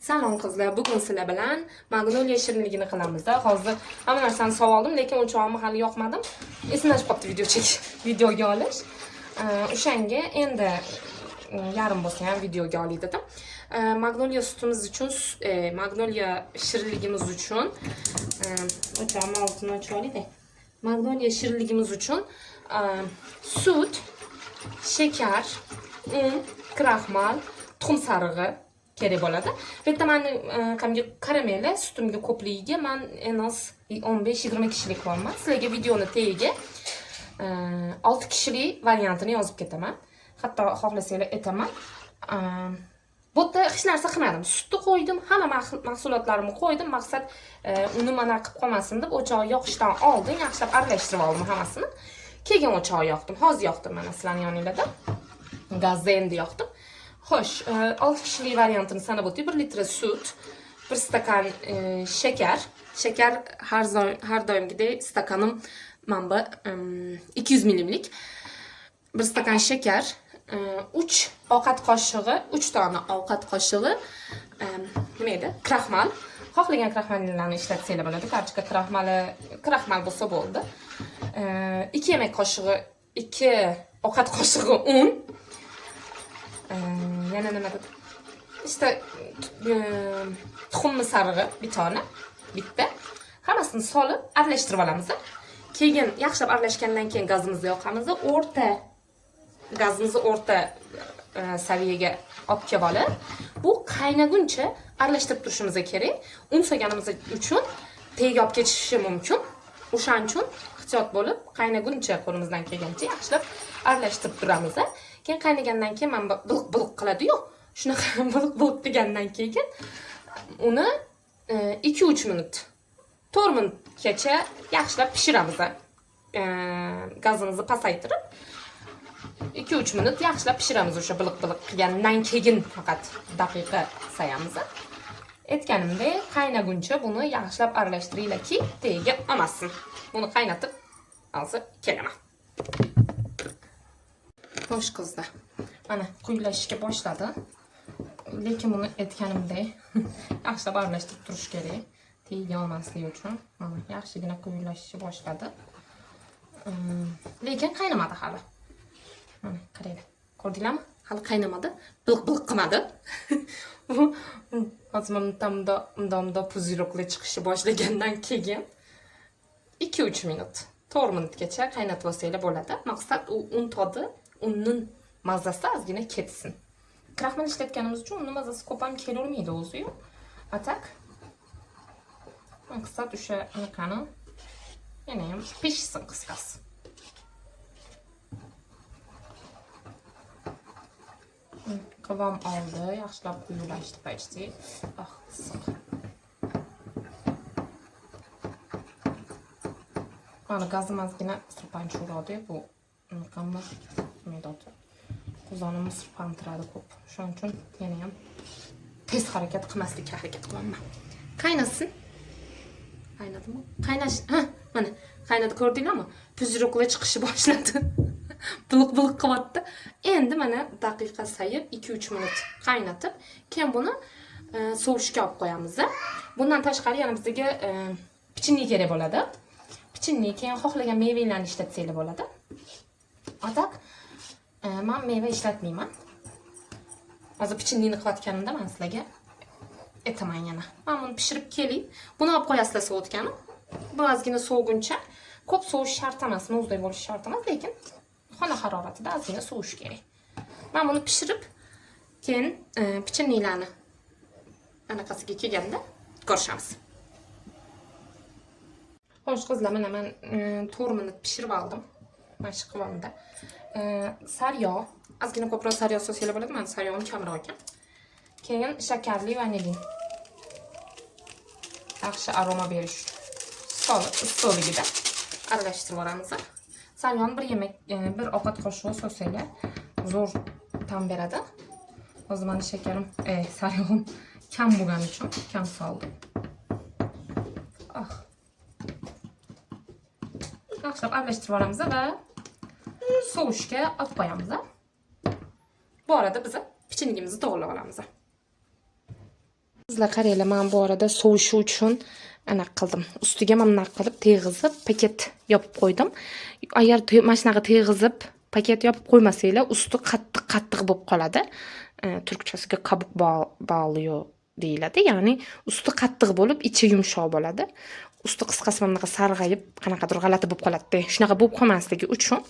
Salom qizlar, bugun sizlar bilan magnoliya shirinligini qilamiz. Hozir hamma narsani solib oldim, lekin o'chog'imni hali yoqmadim. Esimdan chiqib qolibdi video chekish, videoga olish. O'shanga endi yarim bo'lsa ham videoga olay dedim. Magnoliya sutimiz uchun, magnoliya shirinligimiz uchun o'chog'imni oldini ochib olayda. Magnoliya shirinligimiz uchun sut, shakar, un, kraxmal, tuxum sarig'i kerak bo'ladi. Bu yerda mani qanday karameli sutimga ko'pligiga man en oz 15-20 kishilik qilyapman. Sizlarga videoni tagiga 6 kishilik variantini yozib ketaman. Hatto xohlasanglar aytaman. Bu yerda hech narsa qilmadim. Sutni qo'ydim, hamma mahsulotlarimni qo'ydim. Maqsad uni mana qilib qolmasin deb o'choq yoqishdan oldin yaxshilab aralashtirib oldim hammasini. Keyin o'choq yoqdim. Hozir yoqdim mana sizlarning yoninglarda. Gazni endi yoqdim. Xo'sh, 6 kishilik variantini sanab o'tay. 1 litr sut, 1 stakan shakar. Shakar har doimgidek stakanim mana bu 200 millimlik. 1 stakan shakar, 3 ovqat qoshig'i, 3 dona ovqat qoshig'i nima edi? Kraxmal. Xohlagan kraxmallarni ishlatsanglar bo'ladi. Kartoshka kraxmali, kraxmal bo'lsa bo'ldi. 2 yemak qoshig'i, 2 ovqat qoshig'i un. Yana nima dedi? İşte tuxumni sarig'i bir tona, bitta. Hammasini solib aralashtirib olamiz. Keyin yaxshilab aralashgandan keyin gazimizni yoqamiz. O'rta gazimizni o'rta saviyaga olib kelib olib, bu qaynaguncha aralashtirib turishimiz kerak. Un solganimiz uchun tagiga olib ketishi mumkin. O'shaning uchun ehtiyot bo'lib, qaynaguncha qo'limizdan kelgancha yaxshilab aralashtirib turamiz. Keyin qaynagandan keyin mana bu biliq biliq qiladi-yu. Shunaqa biliq biliq qilgandan keyin uni 2-3 minut, 4 minutgacha yaxshilab pishiramiz. Gazimizni pasaytirib 2-3 minut yaxshilab pishiramiz o'sha biliq biliq qilgandan keyin faqat daqiqa sayamiz. Aytganimdek, qaynaguncha buni yaxshilab aralashtiringlarki, tagiga olmasin. Buni qaynatib hozir kelaman. Xo'sh qizlar, mana quyulashishga boshladi. Lekin buni aytganimdek, yaxshilab aralashtirib turish kerak. Tagiga olmasligi uchun. Mana yaxshigina quyulashishga boshladi. Lekin qaynamadi hali. Mana qaranglar. Ko'rdinglarmi? Hali qaynamadi. Biliq biliq qilmadi. Hozir mana bundoq bundoq bundoq пузырёк lar chiqishni boshlagandan keyin 2-3 minut, 4 minutgacha qaynatib olsanglar bo'ladi. Maqsad u un todi, unning mazasi ozgina ketsin. Kraxmal ishlatganimiz uchun unning mazasi ko'p ham kelavermaydi o'zi-yu. А так maqsad o'sha anaqani yana ham pishsin qisqasi. Qivom oldi, yaxshilab quyulashdi почти. Ah, issiq. Mana gazim ozgina sirpanchiroqda bu anaqami nima deydi? Qozonimni sirpantiradi ko'p. Shuning uchun yana ham tez harakat qilmaslikka harakat qilyapman. Qaynasin. Qaynadimi? Qaynash, ha, mana qaynadi ko'rdinglarmi? Пузырёк lar chiqishni boshladi. Biliq biliq qilyapti. Endi mana daqiqa sayib 2-3 minut qaynatib, keyin buni sovishga olib qo'yamiz. Bundan tashqari yana bizga pechenye kerak bo'ladi. Pechenye, keyin xohlagan mevalarni ishlatsanglar bo'ladi. А так, man meva ishlatmayman. Hozir pechenyeni qilayotganimda man sizlarga aytaman yana. Man buni pishirib kelay. Buni olib qo'yasizlar sovutgani. Bu ozgina soviguncha, ko'p sovish shart emas, muzday bo'lishi shart emas, lekin xona haroratida ozgina sovishi kerak. Man buni pishirib, keyin pechenyelarni anaqasiga kelganda ko'rishamiz. Xo'sh qizlar, mana man 4 minut pishirib oldim. Mana shu qivomda. Sariyog', ozgina ko'proq sariyog' solsanglar bo'ladi, mani sariyog'im kamroq ekan. Keyin shakarli vanilin. Yaxshi aroma berish uchun solib, issiqligida aralashtirib yuboramiz. Sariyog'ni bir yemak, bir ovqat qoshig'i solsanglar zo'r ta'm beradi. Hozir mani shakarim, sariyog'im kam bo'lgani uchun kam soldim. Ah. Yaxshilab aralashtirib yuboramiz va sovishga olib qo'yamiz. Bu arada biz pechenyeimizni to'g'irlab olamiz. Sizlar qaranglar, men bu arada sovishi uchun anaqa qildim. Ustiga mana bunaqa qilib teg'izib paket yopib qo'ydim. Agar mana shunaqa teg'izib paket yopib qo'ymasanglar, usti qattiq qattiq bo'lib qoladi. Turkchasiga kabuk bağlıyor deyiladi. Ya'ni usti qattiq bo'lib, ichi yumshoq bo'ladi. Usti qisqasi mana bunaqa sarg'ayib, qanaqadir g'alati bo'lib qoladi. Shunaqa bo'lib qolmasligi uchun,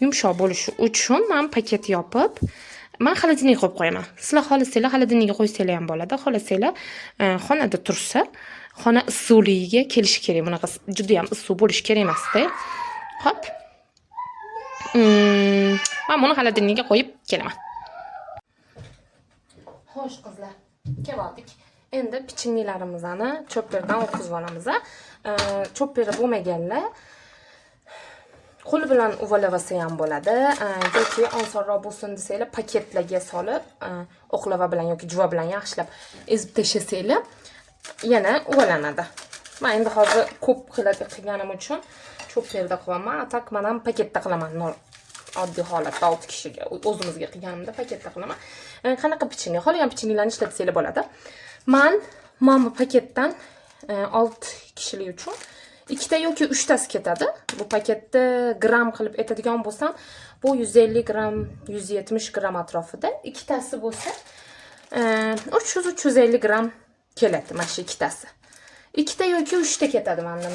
yumshoq bo'lishi uchun men paket yopib, men холодильник qo'yib qo'yaman. Sizlar xohlasanglar холодильник ka qo'ysanglar ham bo'ladi. Xohlasanglar xonada tursa, xona issiqligiga kelishi kerak. Bunaqa juda ham issiq bo'lishi kerak emasda. Hop. Men buni холодильник ka qo'yib kelaman. Xo'sh qizlar, kelib oldik. Endi pechenyelarimizni chopperdan o'tkazib olamiz. Chopperi bo'lmaganlar qo'li bilan uvalavasa ham bo'ladi, yoki osonroq bo'lsin desanglar paketlarga solib, oqlava bilan yoki juva bilan yaxshilab ezib tashlasanglar yana uvalanadi. Men endi hozir ko'p qilganim uchun chopperda qilaman. A так men ham paketda qilaman. Oddiy holatda 6 kishiga o'zimizga qilganimda paketda qilaman. Qanaqa pechenye? Xohlagan pechenyelarni ishlatsanglar bo'ladi. Man mana bu paketdan 6 kishilik uchun ikkita yoki uchtasi ketadi. Bu paketda gramm qilib aytadigan bo'lsam, bu 150 gramm, 170 gramm atrofida. Ikkitasi bo'lsa, 300-350 gramm keladi mana shu ikkitasi. Ikkita yoki uchta ketadi mana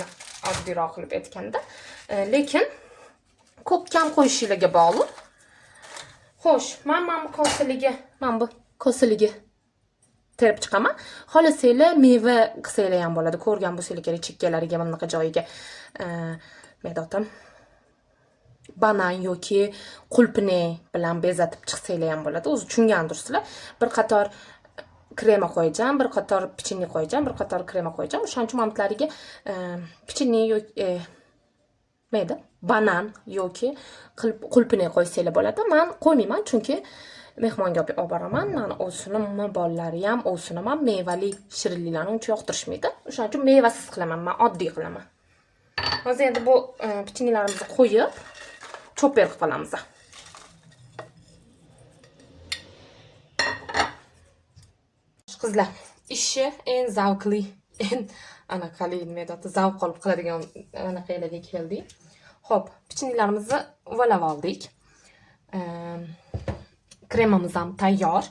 oddiyroq qilib aytganda. Lekin ko'p kam qo'yishinglarga bog'liq. Xo'sh, men mana bu kosaliga, mana bu kosaliga terib chiqaman. Xohlasanglar meva qilsanglar ham bo'ladi. Ko'rgan bo'lsanglar kerak, chekkalariga mana bunaqa joyiga nima banan yoki qulpinay bilan bezatib chiqsanglar ham bo'ladi. O'zi tushungandirsizlar. Bir qator krema qo'yacağım, bir qator pechenye qo'yacağım, bir qator krema qo'yacağım. O'shaning uchun mantlariga pechenye yoki nima edi? Banan yoki qulpinay qo'ysanglar bo'ladi. Men qo'ymayman, chunki mehmonga olib boraman. Mani ovsinimni bolalari ham, ovsinim ham mevali shirinliklarni uncha yoqtirishmaydi. O'shaning uchun mevasiz qilaman, men oddiy qilaman. Hozir endi bu pechenyelarimizni qo'yib, chopper qilib olamiz. Qizlar, ishi eng zavqli, eng anaqali nima edi, zavq olib qiladigan anaqalarga keldik. Xo'p, pechenyelarimizni uvalab oldik. Kremamiz ham tayyor.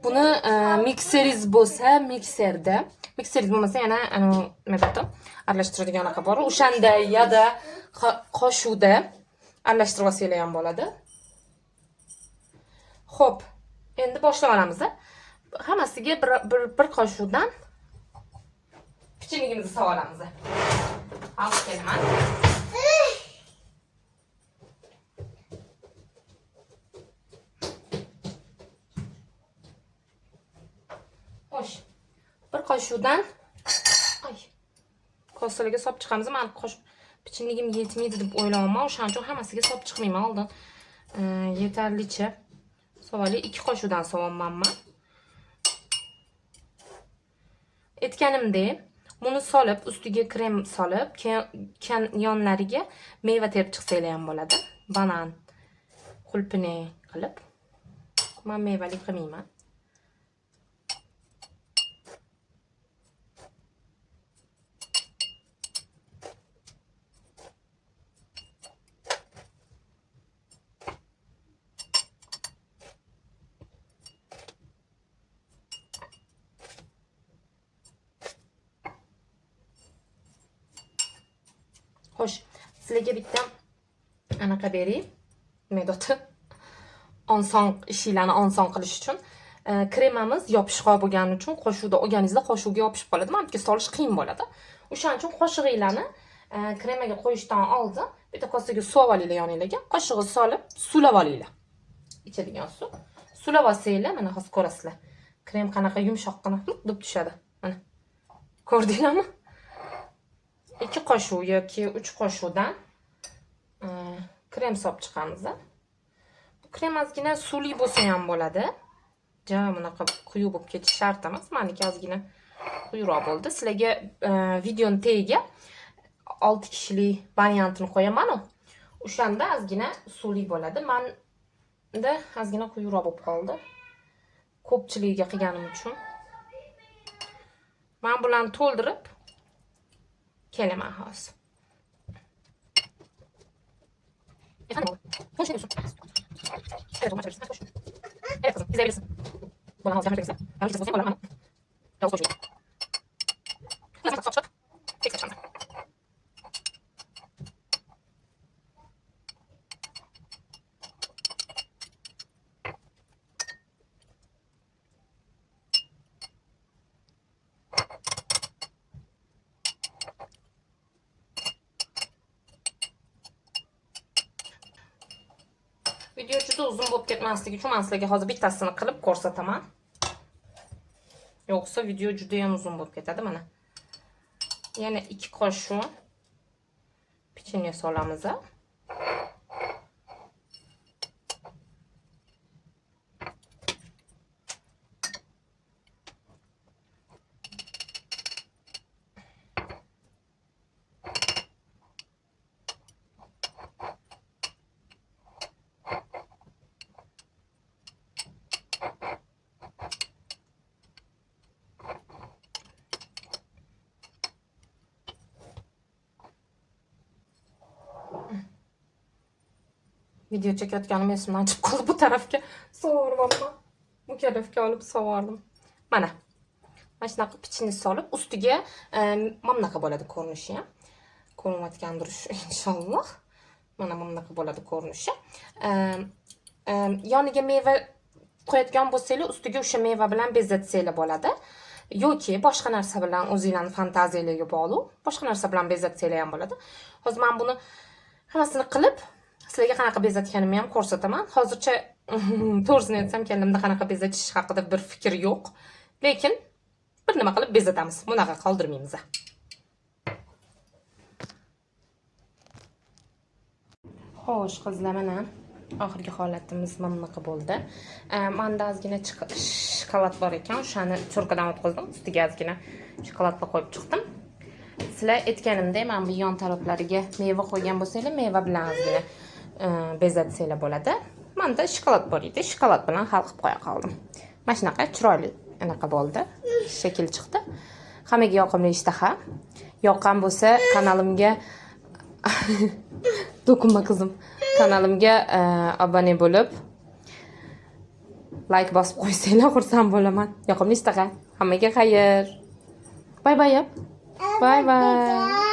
Buni mikseringiz bo'lsa, mikserda, mikseringiz bo'lmasa yana nima deydi, aralashtiradigan anaqa bor. O'shanda ya-da qoshiqda aralashtirib olsanglar ham bo'ladi. Xo'p, endi boshlab olamiz. Hammasiga bir qoshiqdan pechenyeimizni solib olamiz. Olib kelaman. Xo'sh, bir qoshiqdan ay kosalarga solib chiqamiz. Men pechenyeim yetmaydi deb o'ylayapman. O'shaning uchun hammasiga solib chiqmayman oldin. Yetarlicha solib 2 qoshiqdan solyapman men. Aytganimdek, buni solib, ustiga krem solib, keyin yonlariga meva terib chiqsanglar ham bo'ladi. Banan, qulpinay qilib. Men mevali qilmayman. Xo'sh, sizlarga bitta anaqa beray. Nima edi? Oson ishinglarni oson qilish uchun kremamiz yopishqoq bo'lgani uchun qoshiqda olganingizda qoshiqga yopishib qoladi. Mana bu solish qiyin bo'ladi. O'shaning uchun qoshig'inglarni kremaga qo'yishdan oldin bitta kosaga suv olinglar yoninglarga, qoshig'i solib sulab olinglar. Ichadigan suv. Sulab olsanglar, mana hozir ko'rasizlar. Krem qanaqa yumshoqqina deb tushadi. Mana. Ko'rdinglarmi? 2 qoshiq yoki 3 qoshiqdan krem solib chiqamiz. Bu krem ozgina suvli bo'lsa ham bo'ladi. Ja bunaqa quyuq bo'lib ketishi shart emas. Meniki ozgina quyuqroq bo'ldi. Sizlarga videoni tagiga 6 kishilik variantini qo'yaman-u. O'shanda ozgina suvli bo'ladi. Menda ozgina quyuqroq bo'lib qoldi. Ko'pchiligiga qilganim uchun. Men bularni to'ldirib kelaman hozir. Efendim oğlum. Konuş ne diyorsun? Evet oğlum açabilirsin. Koş. Evet kızım izleyebilirsin. Bana alacağım herkese. Ben hiç bozayım ama. Yavuz koşuyor. Video juda uzun bo'lib ketmasligi uchun men sizlarga hozir bittasini qilib ko'rsataman. Yo'qsa video juda ham uzun bo'lib ketadi mana. Yana 2 qoshiq pechenye solamiz. Video chekayotganim esimdan chiqib qoldi. Bu tarafga sovoryapman. Mukallafga olib sovordim. Mana. Mana shunaqa pechenye solib, ustiga mana bunaqa bo'ladi ko'rinishi ham. Ko'rinayotgandir inshaalloh. Mana bunaqa bo'ladi ko'rinishi. Yoniga meva qo'yadigan bo'lsanglar, ustiga o'sha meva bilan bezatsanglar bo'ladi. Yoki boshqa narsa bilan o'zinglarning fantaziyanglarga bog'liq, boshqa narsa bilan bezatsanglar ham bo'ladi. Hozir men buni hammasini qilib sizlarga qanaqa bezatganimni ham ko'rsataman. Hozircha to'g'risini aytsam, kallamda qanaqa bezatish haqida bir fikr yo'q. Lekin bir nima qilib bezatamiz. Bunaqa qoldirmaymiz. Xo'sh, qizlar, mana oxirgi holatimiz mana bunaqa bo'ldi. Menda ozgina shokolad bor ekan, o'shani churkadan o'tkazdim, ustiga ozgina shokoladni qo'yib chiqdim. Sizlar aytganimdek, mana bu yon taraflariga meva qo'ygan bo'lsanglar, meva bilan ozgina bezatsanglar bo'ladi. Menda shokolad bor edi, shokolad bilan hal qilib qo'ya qoldim. Mana shunaqa chiroyli anaqa bo'ldi, shakl chiqdi. Hammaga yoqimli ishtaha. Yoqqan bo'lsa kanalimga do'kunma qizim. Kanalimga obuna bo'lib, like bosib qo'ysanglar xursand bo'laman. Yoqimli ishtaha. Hammaga xayr. Bay bay. Bay bay.